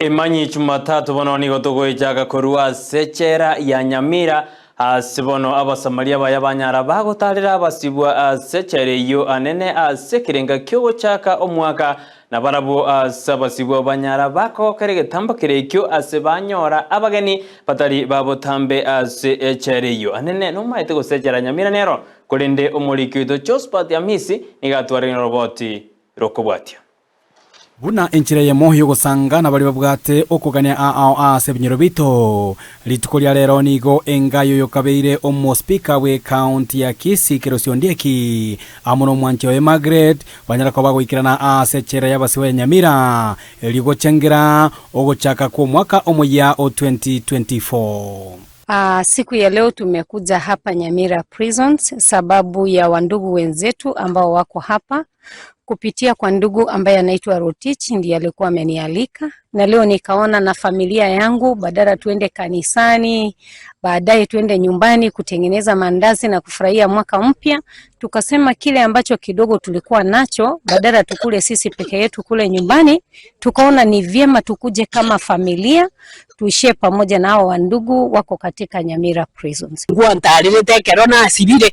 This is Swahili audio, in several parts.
Emanyi Jumatatu bono nigo togoichaka korwa ase echela ya Nyamira ase bono Abasamaria baya banyara bagotarera abasibwa ase echela eyio anene ase ekerenga kiogochaka omwaka na barabwo ase abasibwa banyara bakogokera egetambokero ekio ase banyora abageni batari ba botambe ase echela eyio anene nomaete gose echela ya Nyamira nero korende omoriki oito Josphat Amisi nigo atwarire noroboti rokobwatia. Buna enchera eyemo y'ogosanga na baria babwate okogania aao ase ebinyoro biaito. Rituko ria rero nigo enga y'oyokabeire omospika bw'ecounty ya Kisii Kerosi Ondieki amo nomwanchi oye Margaret banyara koba goikerana ase echela y'abasibwa ya Nyamira erio gochengera ogochaka kw'omwaka omoyia o 2024. Siku ya leo tumekuja hapa Nyamira Prisons sababu ya wandugu wenzetu ambao wako hapa kupitia kwa ndugu ambaye anaitwa Rotich ndiye alikuwa amenialika, na leo nikaona na familia yangu, badala tuende kanisani, baadaye tuende nyumbani kutengeneza mandazi na kufurahia mwaka mpya, tukasema kile ambacho kidogo tulikuwa nacho, badala tukule sisi peke yetu kule nyumbani, tukaona ni vyema tukuje kama familia tuishie pamoja na hao wandugu wako katika Nyamira Prisons. Nkwantarerete ekero nasibire,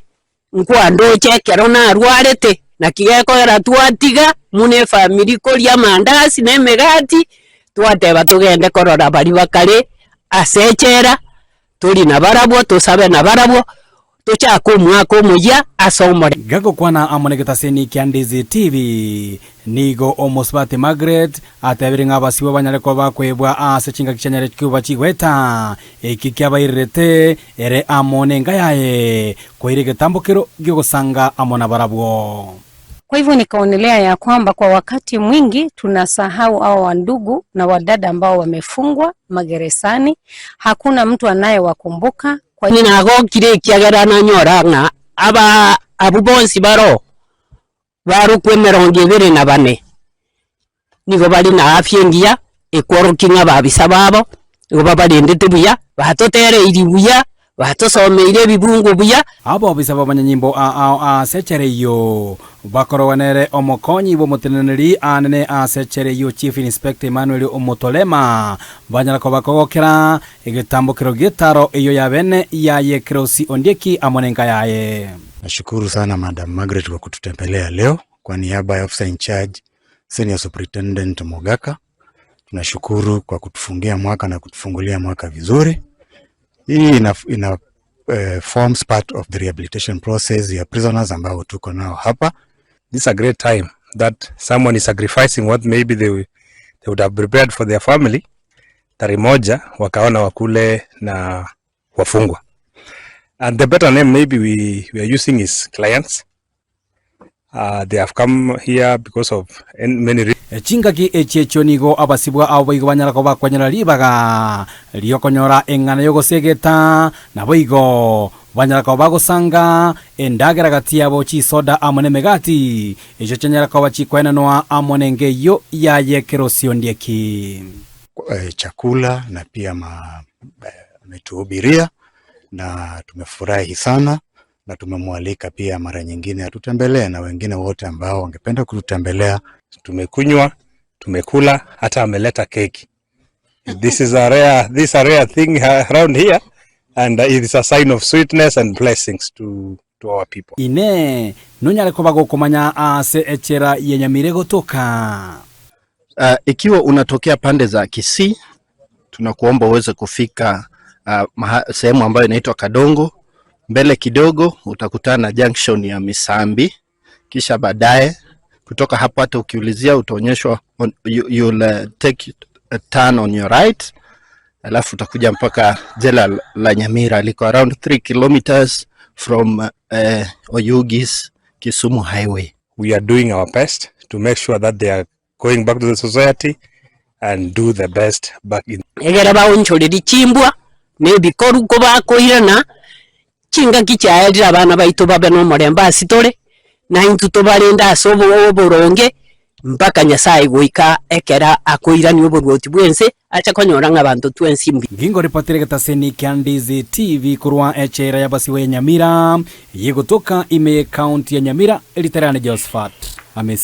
nkwandoche ekero narwarete, naki gekogera twatiga muna efamiri koria amandasi na emegati, twateba togende korora baria bakare ase echela, tori nabarabwo tosabe nabarabwo, tochake omwaka omoyia ase omore. Gagokwana amo negetaseni kia Ndizi TV, nigo omosubati Margaret atebire ng'a abasibwa banyare koba bakoebwa ase chingaki chianyare koba chigweta eki kiabairerete ere amo nenga yaye koira egetambokero giogosanga amo nabarabwo. Kwa hivyo nikaonelea ya kwamba kwa wakati mwingi tunasahau hao wandugu na wadada ambao wamefungwa magerezani, hakuna mtu anayewakumbuka. Kwa Onye nagokire ekiagera nanyora ng'a aba abu bonsi baro barokwa emerongo ebere na bane nigo bari na afya engiya ekworokia ng'a ababisa babo nigo babarendete buya batotereiri buya batosomeire ebibungo buya. Abobisa b'abanyanyimbo ao ase echela eyio bakoroganere omokonyi bw'omoteneneri anene ase echela eyio Chief Inspector Emmanuel Omotolema banyara koba kogokera egetambokero gietaro eyo ya bene yaye Kerosi Ondieki amo nenka yaye. Nashukuru sana Madam Margaret kwa kututembelea leo. Kwa niaba ya officer in charge Senior Superintendent Mogaka, tunashukuru kwa kutufungia mwaka na kutufungulia mwaka vizuri. Hii ina forms part of the rehabilitation process ya prisoners ambao tuko nao hapa. This is a great time that someone is sacrificing what maybe they would have prepared for their family. Tarehe moja wakaona wakule na wafungwa. And the better name maybe we are using is clients. They have come here because of many reasons. Chingaki echi echio nigo abasibwa abo boigo banyara koba bakwanyora ribaga riokonyora eng'ana yogosegeta nabo igo banyara koba bagosanga endagera gati yabo chisoda amo nemegati echo chianyara koba chikwenanwa amo nenge yaye Kerosi Ondieki. Chakula na pia ametuhubiria na tumefurahi sana na tumemwalika pia mara nyingine atutembelee na wengine wote ambao wangependa kututembelea. Tumekunywa, tumekula, hata ameleta keki. This is a rare thing around here and it is a sign of sweetness and blessings to our people. Ine nonyare koba gokomanya ase echela ya Nyamira gotoka. Ikiwa unatokea pande za Kisii, tunakuomba uweze kufika sehemu ambayo inaitwa Kadongo. Mbele kidogo utakutana na junction ya Misambi, kisha baadaye kutoka hapo hata ukiulizia utaonyeshwa you'll take a turn on your right, alafu utakuja mpaka jela la Nyamira liko around 3 kilometers from Oyugis Kisumu Highway. We are doing our best to make sure that they are going back to the society and do the best back in. Egere baonchoreri chimbwa na ebikoru kobakoirana chingaki chiaerire abana baito babe na omorembe ase tore na intwe tobarende ase oboronge mpaka Nyasaye goika ekera akoirania oborwoti bwense acha konyora ng'a abanto twensi mbi. Ngingo ripotire getaseni kia Ndizi TV kurwa echela yabasiwe ya Nyamira yegotoka ime county ya Nyamira eliterane Josephat Amesi.